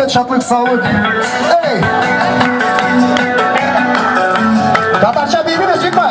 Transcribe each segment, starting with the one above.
Бәхет, шатлык, саулык. Эй! Татарча биимибез, юкмы?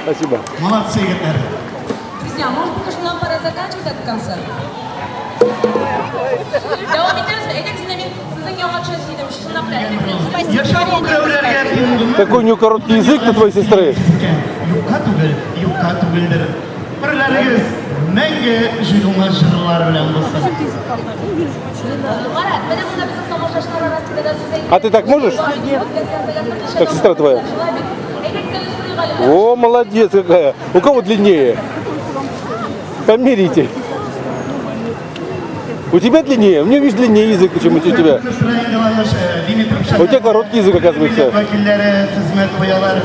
Спасибо. Молодцы, егетләр. Друзья, может быть, уже нам пора заканчивать этот концерт? Дәвам итәбезме? Әйдәгез, менә мин сезнең яңа төшәсе идем, чынлап та. Яшәү күкрәүләргә тиң Какой у нее короткий язык на твоей сестры. Юкка түгел, юкка түгелдер. Берләрегез мәңге җыелма җырлар белән булсын. Марат, менә монда безнең тамашачылар арасында да сүз әйтеп. А ты так можешь? Как сестра твоя? Әйдәгез әле сорыйк әле. О, молодец какая. У кого длиннее? Померите. У тебя длиннее? У меня, видишь, длиннее язык, чем у тебя. У У тебя короткий язык, оказывается. Вәкилләре хезмәт куялар,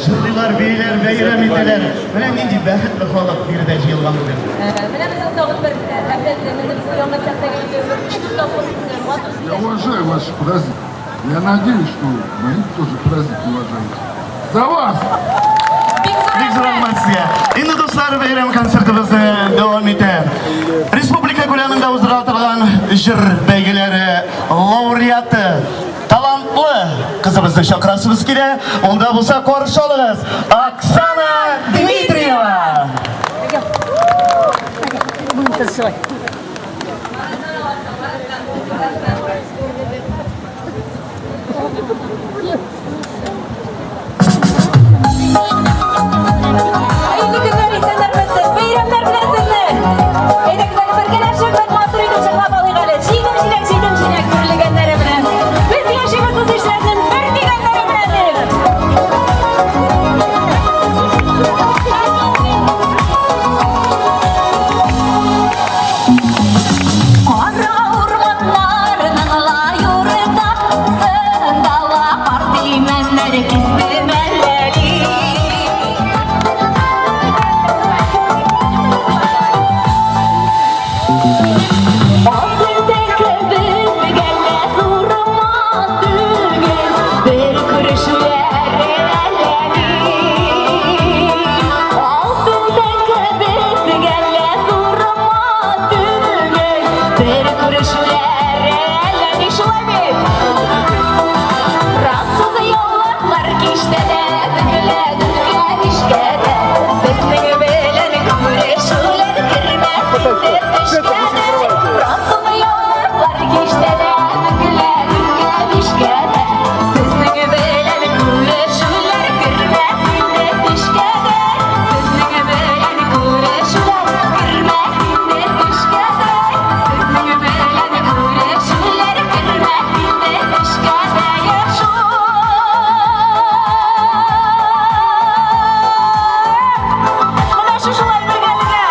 җырлыйлар, бииләр, бәйрәм итәләр. Менә нинди бәхетле халык биредә җыелган бүген. Менә безнең тагын бер әфәнде, менә безнең яңа сәхнәгә инде бер өч-дүрт тапкыр матур Я сөйләште. уважаю ваши праздники. Я надеюсь, что мои тоже праздники уважаете. За вас! Бик зур Бик зур рәхмәт. рәхмәт сезгә. Инде дуслар, бәйрәм концертыбызны дәвам итә. Республика күләмендә уздырыла торган җыр бәйгеләре лауреаты талантлы кызыбызны чакырасыбыз килә. Ул да булса каршы алыгыз. Оксана Дмитриева. Будем танцевать. Хәерле көннәр, исәннәрмесез? Бәйрәмнәр белән сезне! Әйдәгез әле бергәләшеп бер матур итеп җырлап алыйк әле. Җыйдым җиләк, җыйдым җиләк бөрлегәннәре белән. Без яшибез дус ишләрнең бер дигәннәре белән дип. Кара урманнарның лай уртасында ла карт имәннәр кистем әлләли. Алтын кебек әллә зур урман түгел, бер күрешүләре әлләни. Алтын кебек әллә зур урман түгел, бер күрешүләре әлләни. Шулай бит? Француз яулыклар киштәдә, бөгелә дүрткә, бишкә дә. Сезнең белән күрешүләр кермәс инде төшкә дә. Француз яулыклар киштәдә, бөгелә дүрткә, бишкә дә. Сезнең белән күрешүләр кермәс инде төшкә дә. Сезнең белән күрешүләр кермәс инде төшкә дә. Сезнең белән күрешүләр кермәс инде төшкә дә. Яшү. Менә шушылай бергәлегә.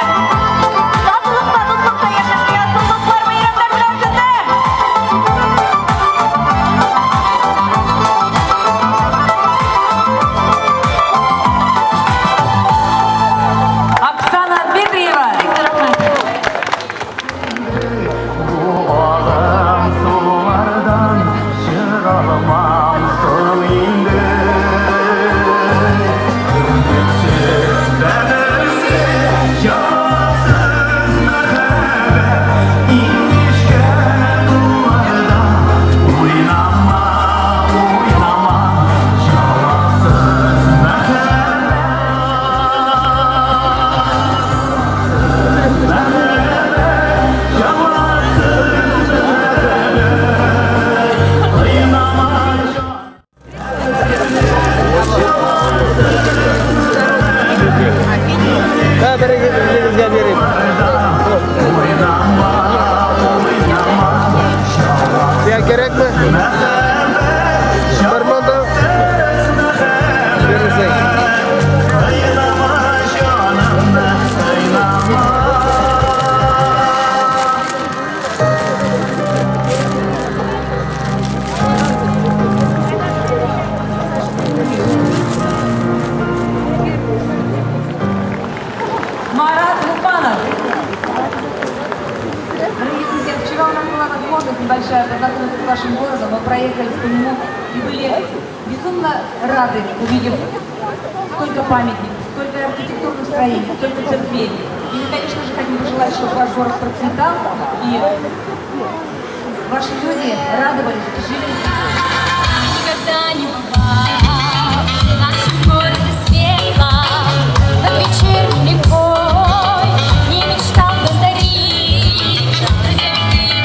Татулыкта, дуслыкта яшәргә язсын, дуслар, бәйрәмнәр белән сезне! Оксана Дмитриева. Алам сулардан чыга алмам соң инде. Өметсез, бәгырьсез, җансыз мәхәббәт иңнешкә кулларда. Уйнама, уйнама, җавапсыз мәхәббәт. Җавапсыз мәхәббәт, кыйнама. Да, бирегезгә бирим. Уйнама, уйнама, Сиңа кирәкме? Бер монда бирсәң. кыйнама җанымны, кыйнама. Марат Лупанов. Дорогие друзья, вчера у нас была возможность небольшая познакомиться с вашим городом. Мы проехались по нему и были безумно рады, увидев столько памятников, столько архитектурных строений, столько церквей. И мы, конечно же, хотим пожелать, чтобы ваш город процветал и ваши люди радовались, жили. Никогда не бывал в нашем городе светлом, над вечерней рекой. Не мечтал до зари, друзьями ты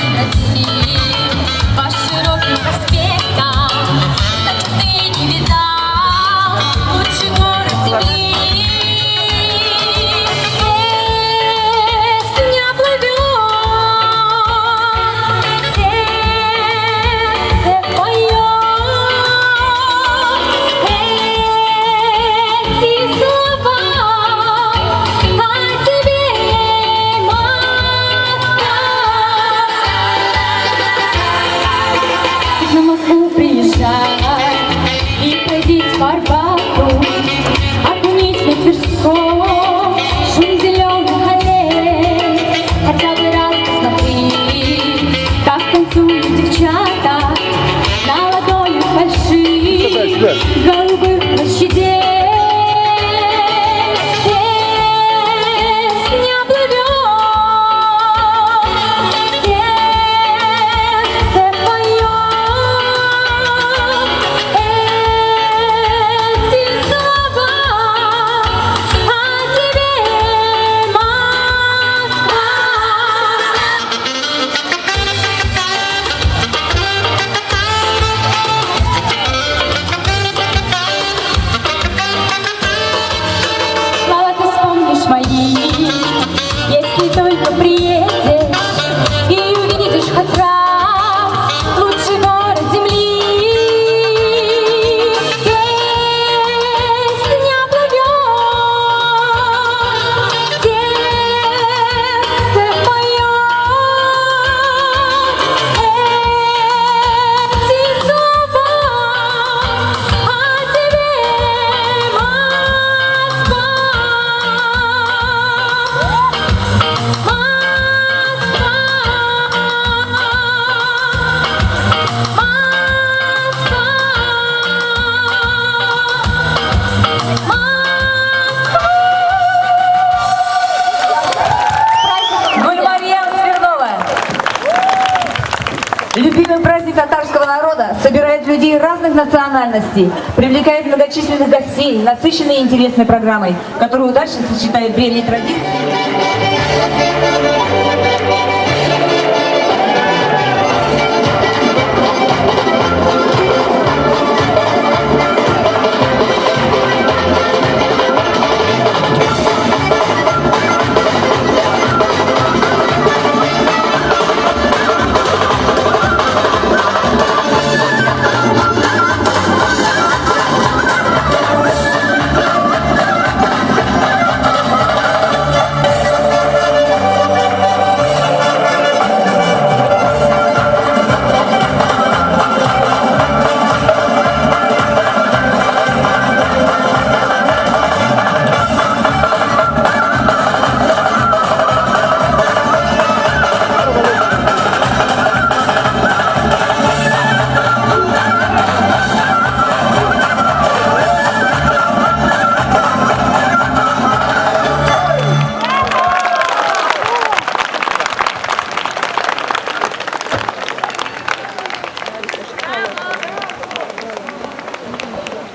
народа собирает людей разных национальностей, привлекает многочисленных гостей, насыщенной и интересной программой, которую удачно сочетает древние традиции.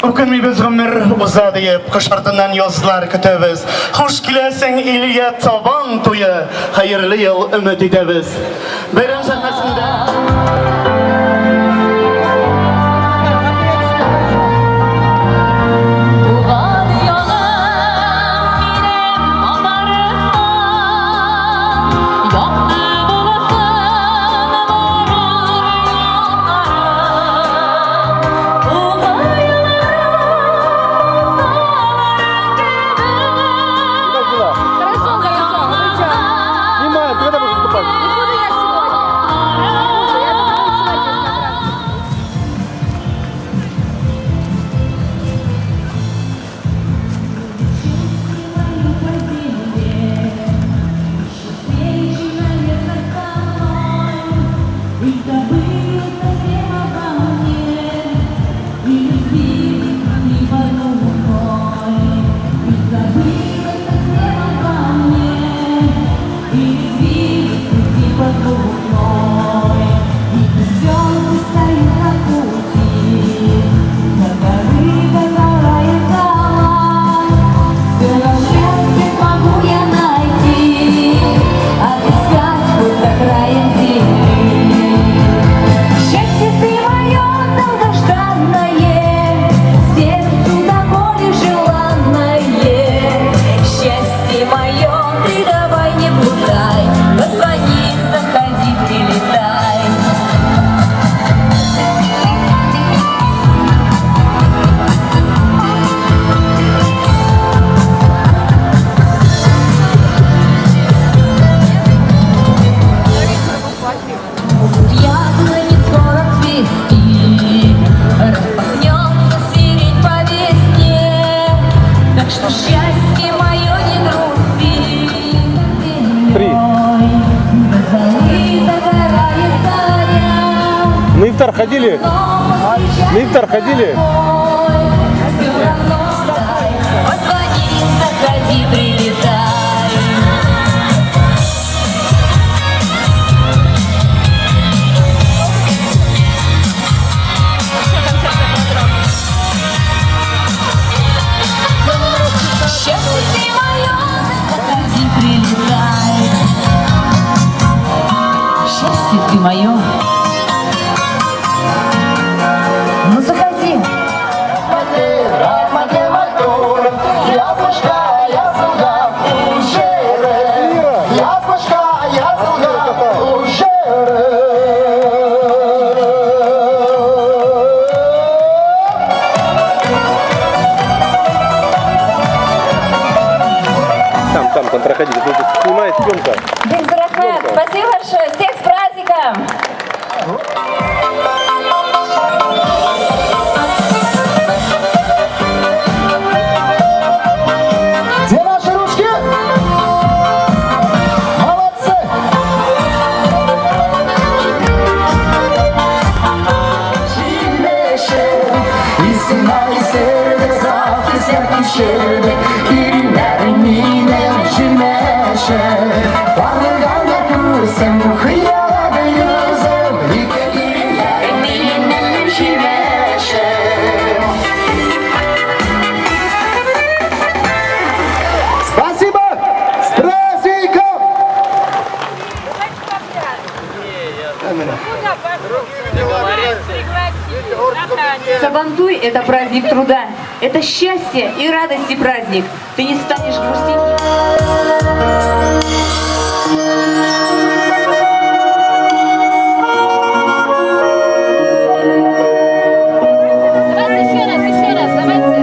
Үкенмибез гомер уза диеп, кыш артыннан язлар көтәбез. Хуш киләсең илгә Сабан туе, хәерле ел өмет итәбез. Бәйрәм сәхнәсендә Туган ягым минем Татарстан, Якты булсын горур юлларың. Туган Как дела? Хорошо, хорошо. Снимаем, ты когда будешь выступать? Не буду я сегодня. Не буду, я буду танцевать сейчас на празднике. Могу я найти, отыскать хоть за краем земли. Счастье ты мое долгожданное, сердцу до боли желанное. Счастье мое, ты давай не блуждай, позвони, заходи, прилетай. Яблони скоро цвести, распахнется сирень по весне. Так что счастье мое не грусти. Три. Золы догорает заря, На ифтар ходили? но На ифтар ходили? все равно дай. Позвони, заходи, прилетай. Счастье ты мое, заходи, прилетай. Счастье ты мое. Ну заходи. Там, там, там проходили. Тут снимает съемка. Бигзрахмет, спасибо большое, всех с праздником! Где наши ручки? Молодцы! Минем Сабантуй – это праздник труда, это счастье и радости праздник. Ты не станешь грустить. Давайте еще раз, давайте.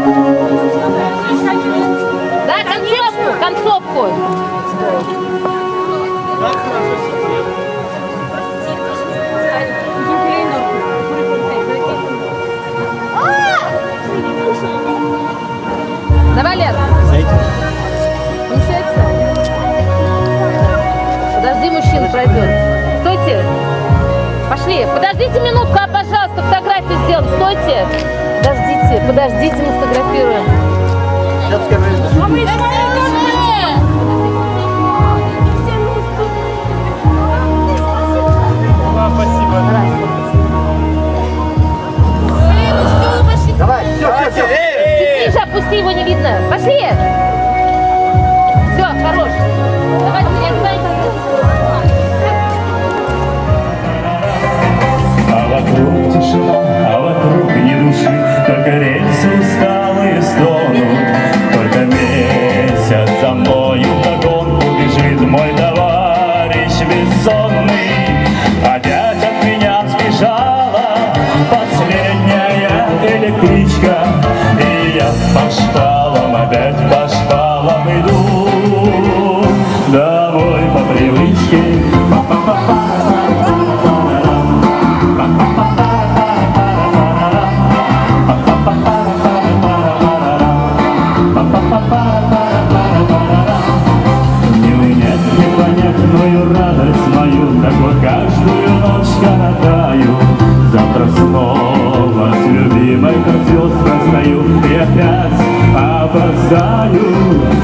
Да, концовку, концовку. Давай, Лер. Получается? Подожди, мужчина пройдет. Стойте. Пошли. Подождите минутку, а, пожалуйста, фотографию сделаем. Стойте. Подождите, подождите, мы фотографируем. Давай, все, все, все. Чуть ниже опусти, его не видно. Пошли. Все, хорош. Давайте, не отстаньте. А вокруг тишина, а вокруг ни души, только рельсы усталые стонут, только месяц за мною вдогонку бежит мой товарищ бессонный. Опять от меня сбежала последняя электричка, и я по шпалам, опять по шпалам иду домой по привычке. Не унять, не понять мою радость мою, так вот каждую ночь коротаю. Завтра снова с любимой как звезд стою и опять опоздаю.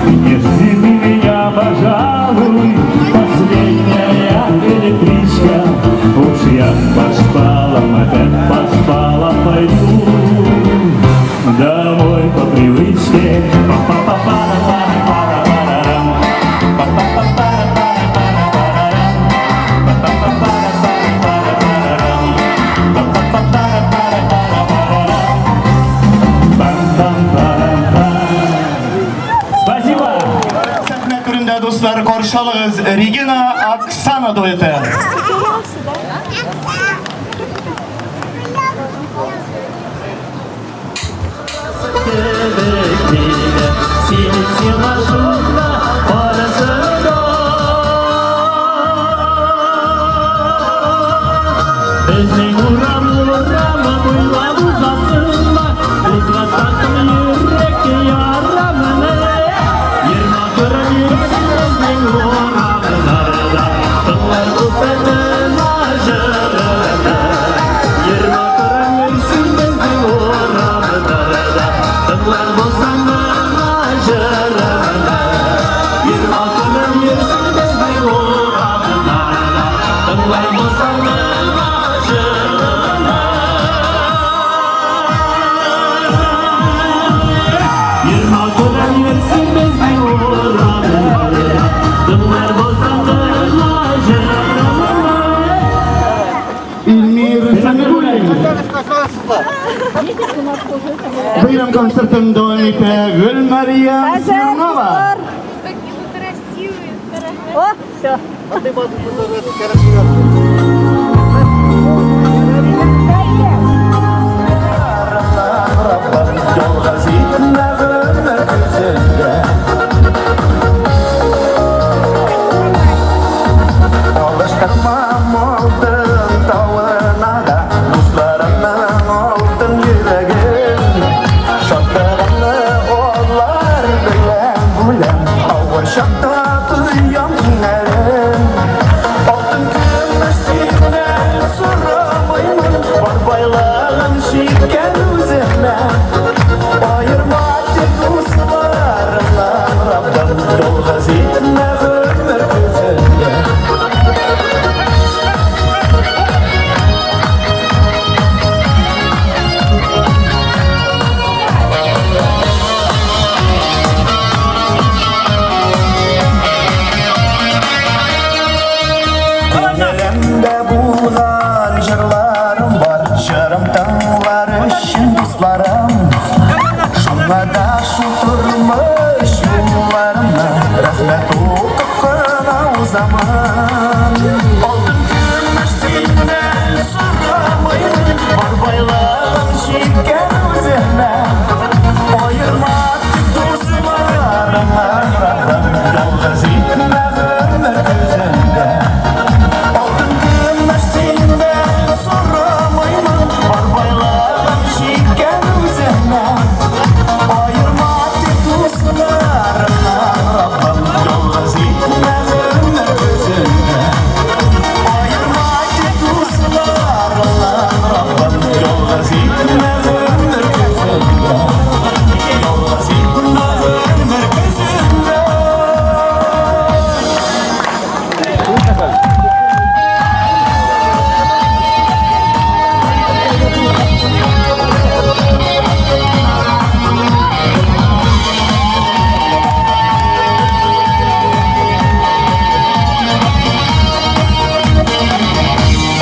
Не жди ты меня, пожалуй, последняя электричка. Уж я по шпалам, опять по шпалам пойду домой по привычке. Па-па-па-па-па-па-па-па-парам. Па-па-па-па-па-па-па-парам. Па-па-па-па-па-па-парам. Па-па-па-па-па-па-парам. Пам-пам-парам-пам. Спасибо! Сәхнә түрендә, дуслар, каршы алыгыз Регина Оксана дуэты. Безнең урам урамы буйлап узасыңмы, Узгансаң йөрәк ярамны. Ер матурым йөрсен безнең урамнарда, Тыңлар булса гына җырымны. Ер матурым йөрсен безнең урамнарда, Тыңлар булса гына җырымны. Ер матурым йөрсен безнең урамнарда, Тыңлар булса гына җырымны. Ер матурым йөрсен безнең урамнарда, Тыңлар булса гына җырымны. Илмир Сәмигуллин. Бәйрәм концертын дәвам итә Гөлмәрия Смирнова. Какие вы красивые! О, все. Ялгыз итмә гомер көзендә. Алыштырмам алтын тавына да, дусларымның алтын йөрәген. Шатлыгымны алар белән бүләм, авыр чакта тоям иңнәрен. Алтын көмеш синнән сорамыймын, бар байлыгым җиткән үземә. Аерма тик дусларымнан, Раббым, ялгыз итмә гомер көзендә.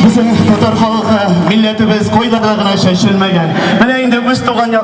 Безнең татар халкы, милләтебез кайларда гына чәчелмәгән. Менә инде үз туган як